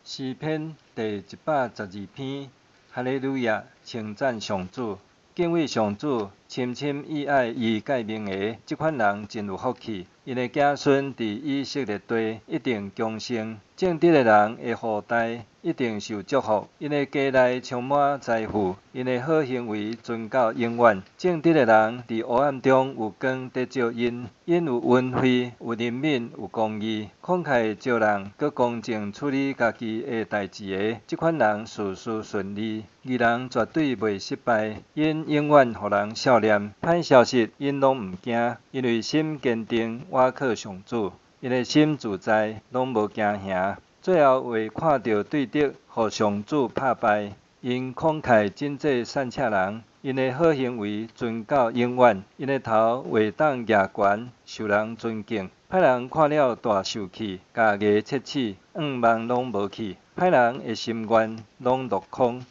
詩篇第112篇，哈利路亞，稱讚上主，敬畏上主，深深意愛伊誡命的，這款人真有福氣。𪜶的子孫佇以色列地一定強盛，正直的人的後代一定受祝福。𪜶的家內充滿財富，𪜶的好行為存到永遠。正直的人佇黑暗中有光佇照𪜶，𪜶有恩惠，有憐憫，有公義，慷慨招人，閣公正處理家己的代誌的，這款人事事順利。義人絕對袂失敗，𪜶永遠予人數念。歹消息𪜶攏毋驚，因為心堅定，倚靠上主。𪜶的心自在，攏無驚嚇。最後會看著對敵，予上主拍敗。𪜶慷慨賑濟散赤人，𪜶的好行為存到永遠。𪜶的頭會當舉懸，受人尊敬。歹人看了大受氣，咬牙切齒，願望攏無去。歹人的心願攏落空。